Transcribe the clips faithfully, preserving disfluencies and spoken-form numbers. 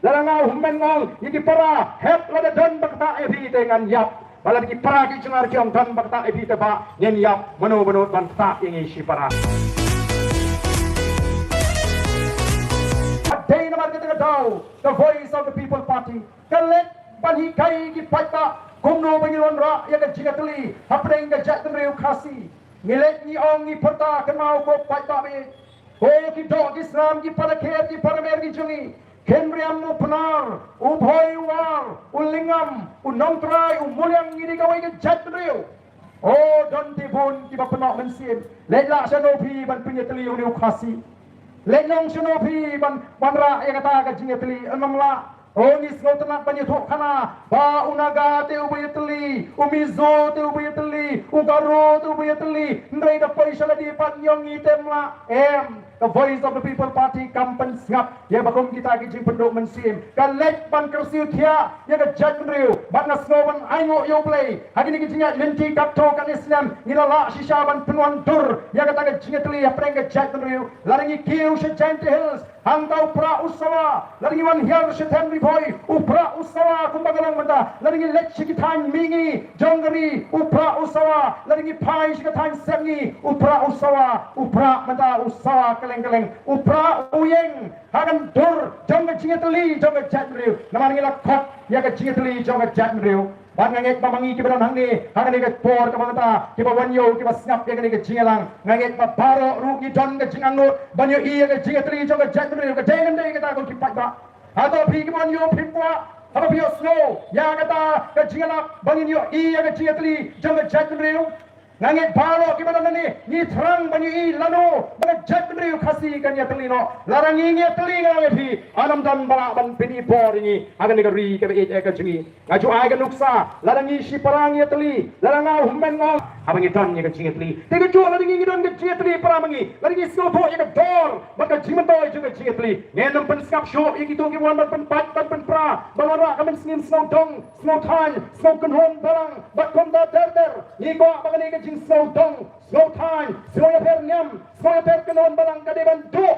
Lada nga u hynmen nga ong ïa ki para, hep lada don ba ktah ïa phi te ngan ïap. Ba lada ki para ki jong nga ki ong don ba ktah ïa phi te bah ngin ïap. Mano mano ban ktah ïa ngi shi para. Dei namar kata ka daw ka Voice of the People Party ka leit ban hikai ki paidbah kumno ba ngin wanrah ïa ka jingïatylli hapdeng ka jaitbynriew Khasi. Ngi leit ngi ong ngi pyrta kynmaw ko paidbah, ko ki doh ki snam, ki para kher, ki para mer ki jong ngi. Khynriam u Pnar, u Bhoi u Ar, u Lyngngam, u Nongtrai, u Muliang, ngi dei kawei ka jaitbynriew. O, don te bun kiba pynnoh mynsiem. Leit lah shano phi ban pynïatylli ïa une u Khasi? Leit nong shano phi ban, ban rah ïa kata ka jingïatylli? Ym lah. O, ngi sngewtynnat ban ïathuh khana ba u Naga te uba ïatylli, u Mizo te uba ïatylli, u Garo te uba ïatylli. Hynrei da poi sha lade pat ngi ong ngi te ym lah. Em, ka Voice of the People Party kam pynsngap ïa ba kum kita ki jingpynduh mynsiem. Ka leit ban kyrsiew thiah ïa ka jaitbynriew. Bad nga sngew ban ainguh ïa U Blei, ha kine ki jingïaid lynti katto katne snem ngi la lah shisha ban pynwandur ïa kata ka jingïatylli hapdeng ka jaitbynriew. Lada ngi kiew sha Jaintia Hills, hangta u Prah u Sawa. Lada ngi wan hiar sha Them Ri Bhoi, u Prah u Sawa kumba ka long mynta. Lada ngi leit sha ki thaiñ mihngi jong ka ri, u Prah u Sawa. Lada ngi phai sha ka thaiñ sepngi, u Prah u Sawa. U Prah mynta u sawa kylleng kylleng. U Prah u ïeng ha ka dur jong ka jingïatylli jong ka jaitbynriew. Namar ngi la khot ïa ka jingïatylli jong ka jaitbynriew. Bad nga ngeit ba ma ngi kiba don hangne ha kane ka por kaba mynta, kiba wan ïew, kiba sngap ïa kane ka jingïalang, nga ngeit ba baroh ruh ngi don ka jingangnud ban ïohi ïa ka jingïatylli jong ka jaitbynriew. Ka dei ne ym dei kata ko ki paidbah? Hato phi kiba wan ïew phim kwah haba phi ïohsngew ïa kata ka jingïalap ba ngin ïohi ïa ka jingïatylli jong ka jaitbynriew? Nga ngeit baroh kiba don hangne ngi thrang ban ïohi lano ba ka jaitbynriew Khasi kan ïatylli noh. Lada ngi ngi ïatylli, nga ong ïa phi, ym don ba lah ban pyni bor ïa ngi ha kane ka ri kaba ïeit ka jong ngi. Nga ju ai ka nuksa, lada ngi shipara ngi ïatylli, lada nga u hynmen nga ong, haba ngi don ïa ka jingïatylli. Te kajuh lada ngi ngi don ka jingïatylli para ma ngi, lada ngi sngewthuh ïa ka dor bad ka jingmyntoi jong ka jingïatylli, ngin ym pynsngap shuh ïa kito kiba wan ban pynpait, ban pynpra, ban wanrah ka mynsngi sngewdong, sngewthaiñ, sngewkynhun balang bad kumta ter ter. Ngi kwah ba kane ka jingsngewdong, sngewthaiñ, sngewïapher niam, sngewïapher kynhun balang ka dei ban duh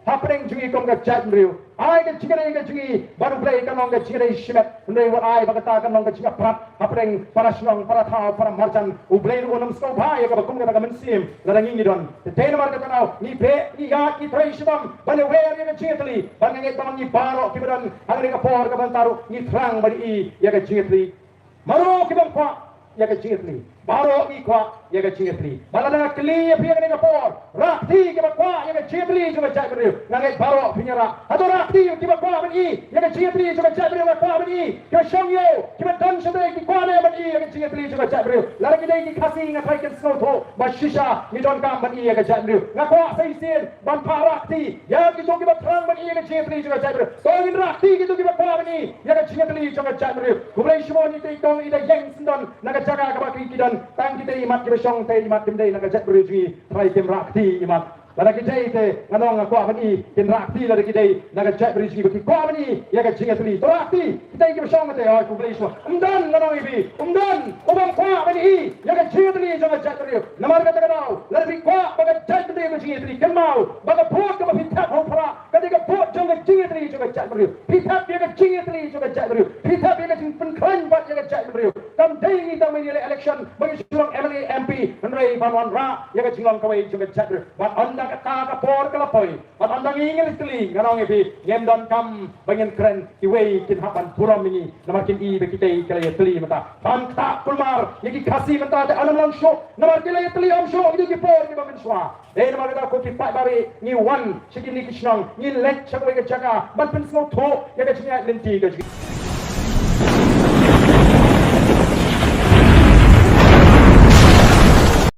hapdeng jong ngi kum ka jaitbynriew. Ai ka jingïadei ka jong ngi bad U Blei kan long ka jingïadei shimet. Hynrei wat ai ba kata kan long ka jingïaprat hapdeng para shnong, para thaw, para marjan. U Blei ruh un ym sngewbha ïa kaba kum kata ka mynsiem lada ngi ngi don. Te dei namar kata ka daw ngi beh, ngi ïaid, ngi trei shitom ban ïawer ïa ka jingïatylli. Bad nga ngeit ba ma ngi baroh kiba don ha kane ka por kaba mynta ruh ngi thrang ban ïohi ïa ka jingïatylli. Mano ki bym kwah ïa ka jingïatylli? Baroh ngi kwah ïa ka jingïatylli. Bad lada nga kylli ïa phi ha kane ka por, rah kti kiba kwah ïa ka jingïatylli jong ka jaitbynriew. Nga ngeit baroh phin ïarah. Hato rah kti kiba kwah ban ïohi ïa ka jingïatylli jong ka jaitbynriew? Nga kwah ban ïohi. Kiba shong ïew, kiba don shatei, ki kwah ne ban ïohi ïa ka jingïatylli jong ka jaitbynriew? Lada ki dei ki Khasi, nga tharai kin sngewthuh ba shisha ngi donkam ban ïohi ïa ka jaitbynriew. Nga kwah sa shisien ban phah rah kti ïa kito kiba thrang ban ïohi ïa ka jingïatylli jong ka jaitbynriew. To ngin rah kti kito kiba kwah ban ïohi ïa ka jingïatylli jong ka jaitbynriew. Khublei shibun. Ite i kong i da ïeng syndon na ka jaka kaba ki, ki don. Tang kita i mat kiba shong te i mat kim dei na ka jaitbynriew jong ngi, tharai kim rah kti i mat. Lada ki dei te nga ong nga kwah ban ïohi, kin rah kti lada ki dei na ka jaitbynriew jong ngi ba ki kwah ban ïohi ïa ka jingïatylli. To rah kti kita i kiba shong te. Hooid, khublei shibun. Ym don, nga ong ïa phi, ym don u bym kwah ban ïohi ïa ka jingïatylli jong ka jaitbynriew. Namar kata ka daw lada phi kwah ba ka jaitbynriew ka jingïatylli, kynmaw ba ka vote kaba phi thep ha u Prah ka dei ka vote jong ka jingïatylli jong ka jaitbynriew. Phi thep ïa ka jingïatylli jong ka jaitbynriew. Phi thep ïa ka jingpynkhlaiñ bad ïa ka jaitbynriew. Kam dei ngi tang ban ïaleh election ba ngi shu long M L A, M P, hynrei ban wanrah ïa ka jinglong kawei jong ka jaitbynriew. Bad ynda kata ka por ka la poi, bad ynda ngi ngi la ïatylli, nga ong ïa phi, ngim donkam ba ngin kren, kiwei kin hap ban burom ïa ngi namar kin i ba kitei ki la ïatylli mynta. Ban ktah kulmar ïa ki Khasi mynta te ym long shuh namar ki la ïatylli ym shuh ïa ki por kiba mynshuwa. Dei namar kata ko ki paidbah, ngi wan sha kine ki shnong, ngi leit sha kawei ka jaka ban pynsngewthuh ïa ka jingïaid lynti ka jong ngi.